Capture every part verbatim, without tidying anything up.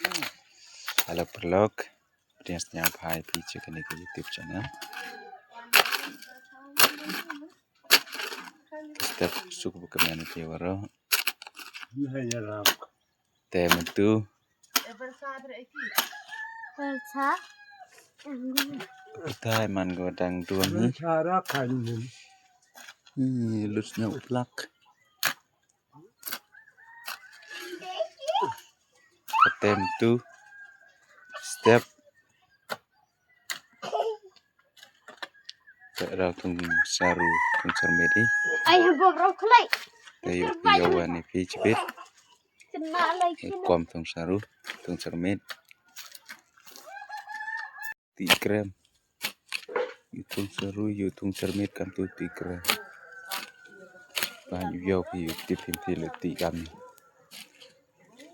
Hello paralok, pdiang sngewbha ïa phi sha kane ka YouTube channel. Step suk ba kmen ïa phi waroh. Te mynta. Te man ko dang duan ni. Ni lut sñiaw plak. Te mynta. Step. Te rau thung saru, thung sarmet i. Ai ha bob rau khlai. Te yu yu wan i phi chibit. Kena lai kena. Kom thung saru, thung sarmet. Ti krem. Yu thung saru, yu thung sarmet kam tu ti krem. Ba yu yu phi yu tip phi phi le ti kam ni.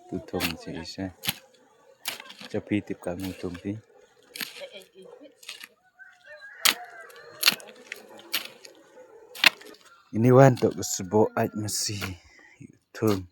Tu thung chi isa. Cha phi tip ka ngu thung phi. Ini wan tok sbo ait masi. Thung.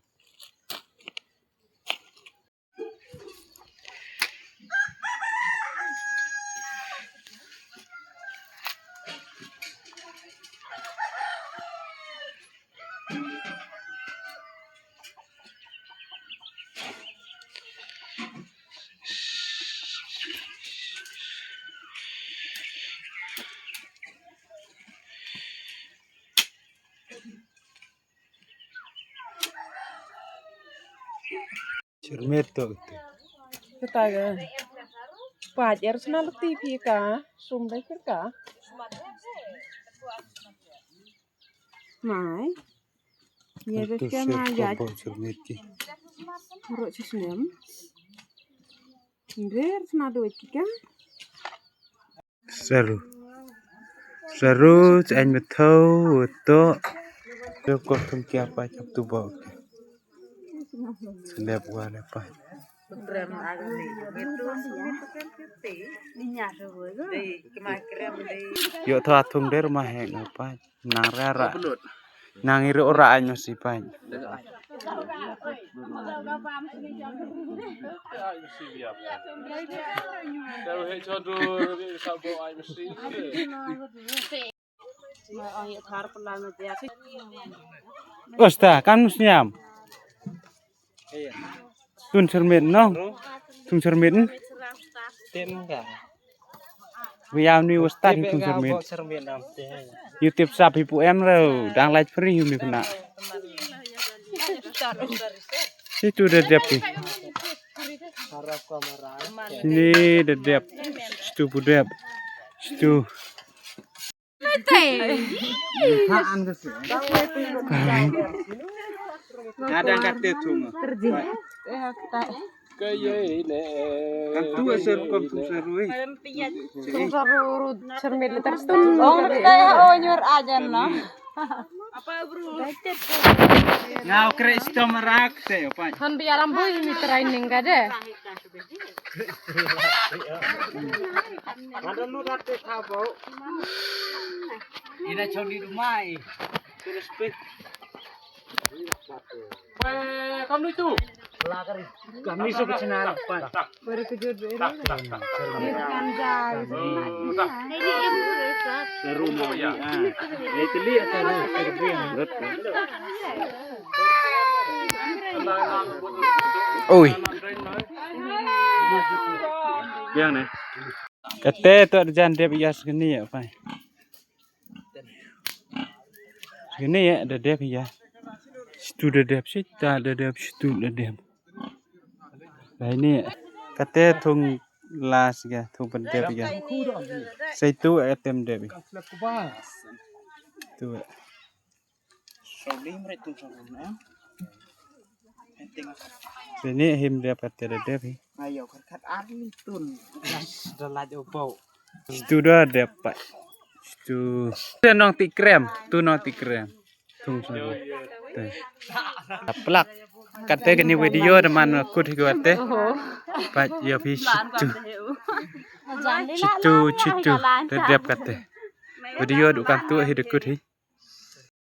Cermet to itu. Kita ga. Pajar sna leti phi ka, sum dai ka. Mai. Ye ga ka ma ya. Cermet ki. Ro snem. Nder sna do ki ka. Saru. Saru, chain metho to. Yo ko thum kia pa chap tu bo. Selep wa le pa. Yo tho athung der ma he nga pa. Nang rara. Nang iri ora anyo si pa. Osta, kan musniam. Tun cermin no. Tun cermin. Wiam ni ustad hi thung cermin. Yu tip sap hi pu em rau dang lait free yu mi kena. Situ da dep hi. Sini da dep. Situ pu dep. Situ. Kadang kata tu. Ka ye ne. Kan tu asal kom tu saru eh. Tung saru ru cermin terus tu. Oh, kita ya, oh, nyur aja no. Apa bro? Ngau kre stom rak te opan. Han biaram boy ni training ka de. Ada nu rat te thabo. Ina chong di rumah eh. Terus pe. Weh, kamu itu. Kami suka china rapat. Baru kejut baru. Kan jai. Seru mau ya. Itu lihat seru. Oi. Yang ni. Kata tu ada jan dia bias gini ya, pai. Kane ïa da dep ïa. Situ da dep, sita da dep, situ da dep. Kane kata thung las ga, thung pyndep ga. Situ atem dep. Tu. Sini him dep kata da dep hi. Ayo, khat arli tun. Da laj opo. Situ da dep pat. Situ. Te nong ti krem, tu nong ti krem. Tung sa. Te. Plak. Kata kani video da man kut hi kata. Pat ïa phi situ. Situ, situ. Da dep kata. Video du kan tu hi da kut hi.